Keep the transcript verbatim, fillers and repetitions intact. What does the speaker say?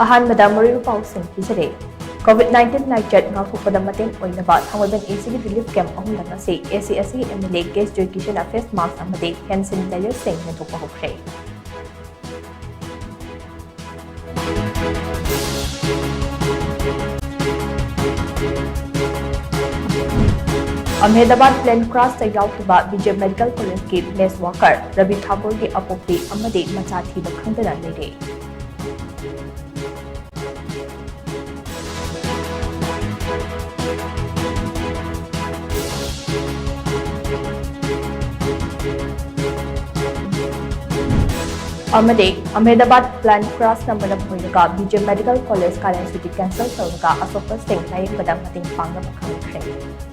ꯑꯍꯥꯟꯕꯗ ꯃꯔꯨꯑꯣꯏꯕ ꯄꯥꯎꯁꯤꯡ ꯄꯤꯖꯔꯦ꯫ COVID nineteen ꯂꯥꯏꯆꯠ ꯉꯥꯛꯊꯣꯛꯄꯗ ꯃꯇꯦꯡ ꯑꯣꯏꯅꯕ ꯊꯥꯡꯃꯩꯕꯟ A C ꯒꯤ relief camp ꯑꯍꯨꯝꯗ ꯉꯁꯤ A C S C M L A K Joy Kishore ꯅ face mask ꯑꯃꯗꯤ hand sanitizer ꯁꯤꯡ ꯌꯦꯟꯊꯣꯛꯄ ꯍꯧꯈ꯭ꯔꯦ꯫ ꯑꯍꯃꯦꯗꯥꯕꯥꯗ plane crash ꯇ ꯌꯥꯎꯈꯤꯕ B J Medical College ꯀꯤ mess worker ꯔꯕꯤ ꯊꯥꯀꯨꯔꯒꯤ ꯑꯄꯣꯛꯄꯤ ꯑꯃꯗꯤ ꯃꯆꯥ ꯊꯤꯕ ꯈꯪꯗꯅ ꯂꯩꯔꯦ꯫ ꯑꯃꯗꯤ ꯑꯍꯃꯦꯗꯥꯕꯥꯗ plane crash ꯅ ꯃꯔꯝ ꯑꯣꯏꯔꯒ B J Medical College ꯀꯥꯂꯦꯟ ꯁꯨꯇꯤ cancel ꯇꯧꯔꯒ ꯑꯁꯣꯛꯄꯁꯤꯡ ꯂꯥꯌꯦꯡꯕꯗ ꯃꯇꯦꯡ ꯄꯥꯡꯅꯕ ꯈꯪꯍꯟꯈ꯭ꯔꯦ꯫